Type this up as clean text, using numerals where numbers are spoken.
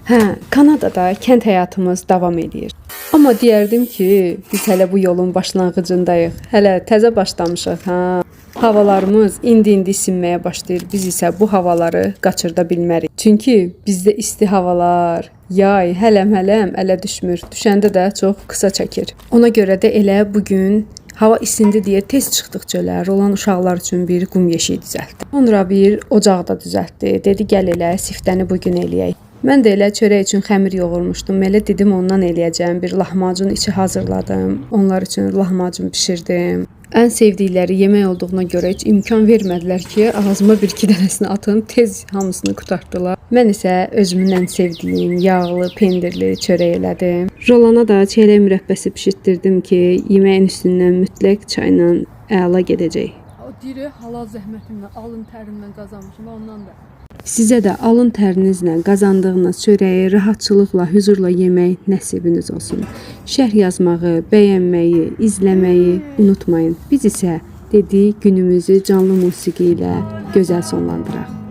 Hə, Kanadada kənd həyatımız davam eləyir. Amma deyərdim ki, biz hələ bu yolun başlanğıcındayıq. Hələ təzə başlamışıq, ha. Havalarımız indi-indi isinməyə başlayır. Biz isə bu havaları qaçırda bilmərik. Çünki bizdə isti havalar, yay hələm-hələm ələ düşmür. Düşəndə də çox qısa çəkir. Ona görə də elə bu gün hava isindi deyə tez çıxdıq çölə. Rolan uşaqlar üçün bir qum yeşiyi düzəltdi. Sonra bir ocaq da düzəltdi. Dedi gəl elə siftəni bu gün eləyək. Mən də elə çörək üçün xəmir yoğurmuşdum. Elə dedim ondan eləyəcəm. Bir lahmacun içi hazırladım. Onlar üçün lahmacun bişirdim. Ən sevdikləri yemək olduğuna görə heç imkan vermədilər ki, ağzıma bir-iki dənəsini atım. Tez hamısını qurtartdılar. Mən isə özümün ən sevdiyim yağlı, pendirli çörək elədim. Rolana da çiyələk mürəbbəsi bişirtdirdim ki, yeməyin üstündən mütləq çayla əla gedəcək. O diri halal zəhmətimlə, alın tərimlə qazanmışam ondan da. Sizə də alın tərinizlə qazandığınız çörəyi rahatçılıqla, hüzurla yemək nəsibiniz olsun. Şərh yazmağı, bəyənməyi, izləməyi unutmayın. Biz isə dedik günümüzü canlı musiqi ilə gözəl sonlandıraq.